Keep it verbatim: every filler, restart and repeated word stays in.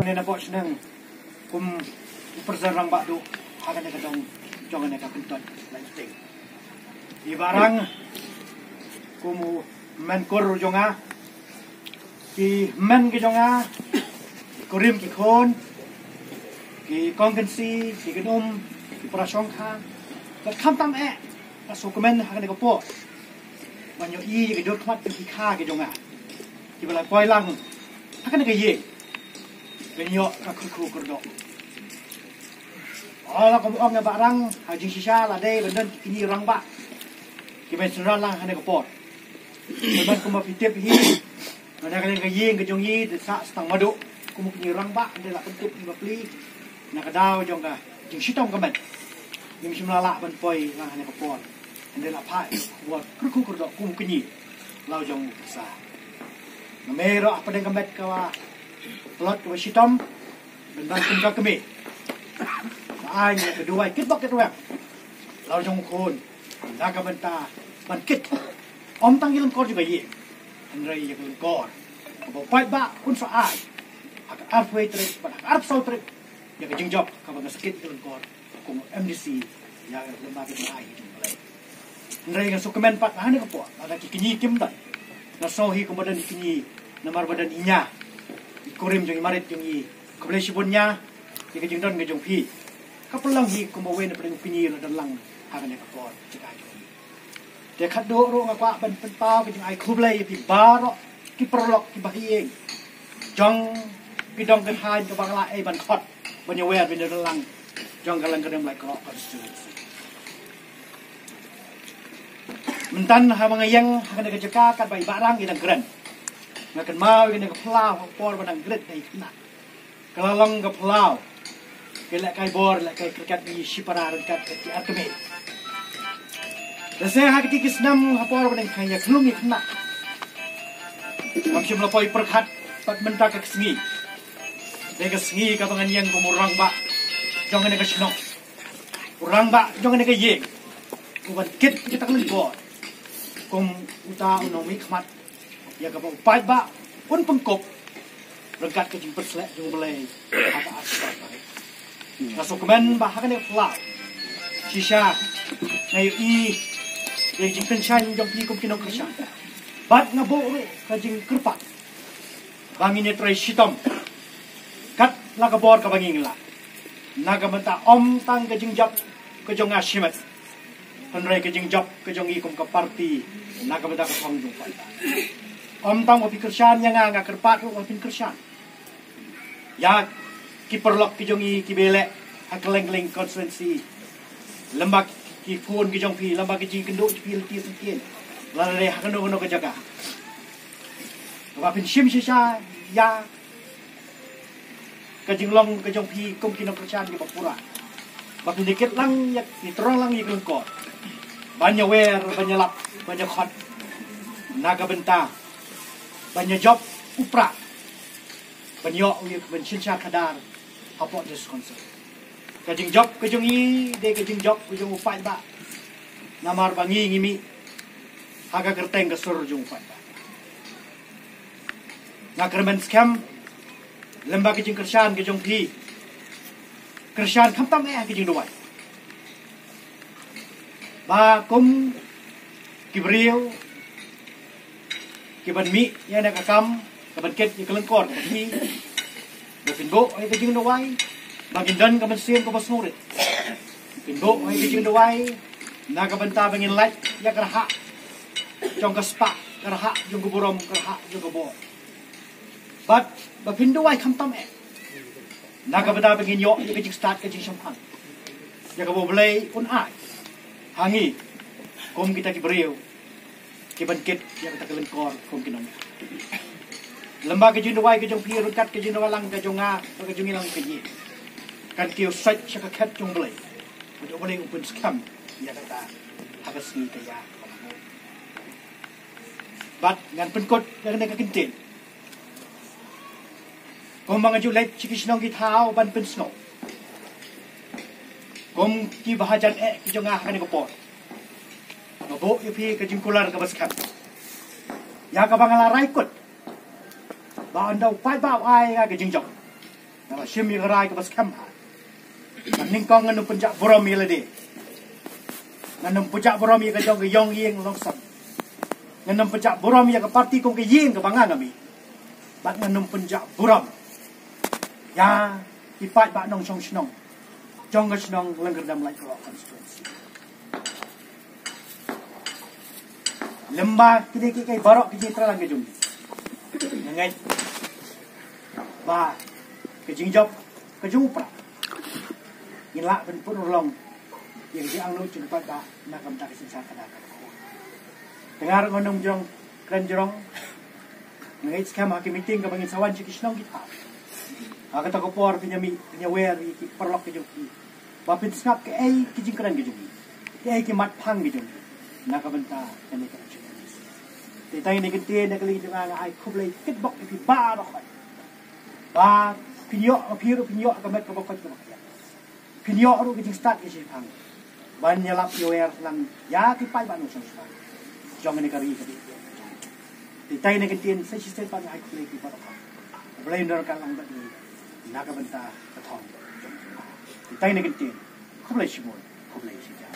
Ne na pok shnong kum u President Rangbah Duh ha kane ka dong jong kane ka Pyntot Laitluting. I Bah Rang kum u hynmen kur jong nga, ki hynmen ki jong nga, ki kurim ki khun, ki kong kynsi, ki kynum, ki para shongkha, bad khamtam eh, nga sngewkmen ha kane ka por ban ïohi ïa ki dur khmat ki kha ki jong nga kiba la poi lang ha kane ka ïing ban ïoh ka kyrkhu kyrdoh. Hala kum ong ïa Bah Rang, ha jingshisha la dei ban don ki kñi rangbah kiban synran lang ha kane ka por. Ban kumba phi tip hi, na ka liang ka ïing ka jong ngi da sah Stang Maduh kum u kñi rangbah, hynrei la pyntip ïa i bapli na ka daw jong ka jingshitom ka met. Ngim shym la lah ban poi lang ha kane ka por, hynrei la phah ïa ka khubor kyrkhu kyrdoh kum u kñi la u jong u pyrsa. Nga mei ruh hapdeng ka met kaba tlot kaba shitom, ban ban kum ka kmie. Ba ai ïa ka duwai kit bok kit rwiang la u jong u khun na ka bynta ban kit ym tang ïa lyngkor jong ka ïing, hynrei ïa ka lyngkor kaba u paidbah un sa ai ha ka arphew tarik bad ha ka arphew saw tarik, ïa ka jingjop kaba nga sa kit ïa ka lyngkor kum u M D C ïa ka lyngba ka jingai ka jong U Blei. Hynrei nga sngewkmen pat ha kane ka por lada ki kñi kim don, nga sngew hi kumba don ki kñi namar ba don i ñia, i kurim jong i marit jong i. Khublei shibun ñia ïa ka jingdon ka jong phi. Ka pynlong hi kumba wei na pdeng u kñi la don lang ha kane ka por jaka jong ngi. Te khatduh ruh nga kwah ban pynpaw ka jingai khublei ïa phi baroh ki paralok ki bahaïing jong ki dong ki thaiñ kaba nga la ei ban khot ban ïawer ban ïadon lang jong ka Lyngkyrniang Laitkroh Constituency. Mynta haba nga ïeng ha kane ka jaka katba i Bah Rang i dang kren, nga kynmaw ïa kane ka phyllaw ha ka por ba dang grit da i khynnah. Ka la long ka phyllaw ka lehkai bor lehkai cricket na i shipara ryngkat ka ki ar kmie. Lehse ha kiti ki snem ha por ba dang khaïa khlung i khynnah, kam shym la poi pyrkhat pat mynta ka sngi. Dei ka sngi kaba ngan ïeng kum u rangbah jong kane ka shnong, u rangbah jong kane ka ïing, u ban kit ïa kata ka lyngkor kum uta u nongmihkhmat ïa kaba u paidbah un pynkup ryngkat ka jingpyrshah jong U Blei ha ka ar spah tarik. Nga sngewkmen ba ha kane ka phyllaw shisha nga ïohi ïa ka jingkyrshan jong phi kum ki nongkyrshan. Bad nga buh ruh ka jingkyrpad ba ngin ïatrei shitom kat la ka bor kaba ngin lah, na ka bynta ym tang ka jingjop ka jong nga shimet, hynrei ka jingjop ka jong ngi kum ka party na ka bynta ka thong jong u paidbah. Ym tang ba phi kyrshan ïa nga, nga kyrpad ruh ba phin kyrshan ïa ki paralok ki jong ngi kiba leh ha Kylleng Kylleng constituency, lem bad ki khun ki jong phi, lem bad ki jingkynduh jong phi lynti syngkien, lane ha kano kano ka jaka, ba phin shim shisha ïa ka jinglong ka jong phi kum ki nongkyrshan kiba pura, ba phin ïa kit lang, ïa ïa tyrong lang ïa ka lyngkor ban ïawer, ban ïalap, ban ïakhot na ka bynta ban ïajop u prah, ban ïoh u ïa ban synshar khadar hapoh District Council. Ka jingjop ka jong ngi dei ka jingjop ka jong u paidbah, namar ba ngi ngi mih ha ka kyrteng ka sur jong u paidbah. Nga kyrmen skhem lem bad ka jingkyrshan ka jong phi, kyrshan khamtam eh ha ka jingduwai, ba kum ki briew kiban mih ïa kane ka kam kaban kit ïa ka lyngkor kaba phi, ba phin buh ïa ka jingduwai ba ngin don ka mynsiem kaba sngewrit. Phin buh ïa ka jingduwai na ka bynta ba ngin lait ïa ka rhah jong ka spah, ka rhah jong ka burom, ka rhah jong ka bor. Bad ba phin duwai khamtam eh na ka bynta ba ngin ïoh ïa ka jingstad ka jingshemphang ïa kaba U Blei un ai ha ngi kum kita ki briew kiban kit ïa kata ka lyngkor kum ki nongmihkhmat. Lem bad ka jingduwai ka jong phi ryngkat ka jingduwai lang ka jong nga bad ka jong ngi lang ka ïing, kan kiew sait sha ka khet jong U Blei, bad U Blei un pynskhem ïa kata ha ka sngi ka ïa. Bad ngan pynkut ïa kane ka kyntien. Kumba nga ju leit sha ki shnong ki thaw ban pynsngew, kum ki bahajan eh ki jong nga ha kane ka por, nga buh ïa phi ka jingkular kaba skhem ïa kaba nga la rai kut ba ynda u paidbah u ai ïa nga ka jingjop, Nga la shim ïa ka rai kaba skhem ha. Ba nyngkong ngan ym pynjah burom ïa lade. Ngan ym pynjah burom ïa ka jong ka ïong ïing long sam. Ngan ym pynjah burom ïa ka parti kum ka ïing kaba nga nga mih. Bad ngan ym pynjah burom ïa ki paidbah nongshong shnong jong ka shnong Lengkyrdem Laitkroh constituency. Lem bad kine kiei kiei baroh ki jingtreilang ka jong ngi, nga ngeit ba ka jingjop ka jong u Prah ngin lah ban pynurlong ïa ka jingangnud jong u paidbah na ka bynta ka synshar khynnah kaba khuid. Tang ruh ngan ym jrong kren jrong. Nga ngeit skhem ha ki meeting kaba ngin sa wan sha ki shnong ki thaw, ha kata ka por phin ïa mih phin ïa wer ïa ki paralok ka jong phi, ba phin sngap kaei ka jingkren ka jong ngi, kaei ki mat phang ka jong ngi na ka bynta kane ka election. Te tang ïa kane ka ktien, na ka liang jong nga, nga ai khublei kitbok ïa phi baroh. Ba phin ïoh, phi ruh phin ïoh ka met kaba koit kaba khiah. Phin ïoh ruh ka jingstad ka jingshemphang ban ïalap ïawer lang ïa ki paidbah nongshong shnong jong kane ka ri ka dei. Te tang ïa kane ka ktien, sa shisien pat nga ai khublei ïa phi baroh. U Blei un don ryngkat lang bad ngi na ka bynta ka thong jong ngi. Te tang ïa kane ka ktien, khublei shibun, khublei shihajar.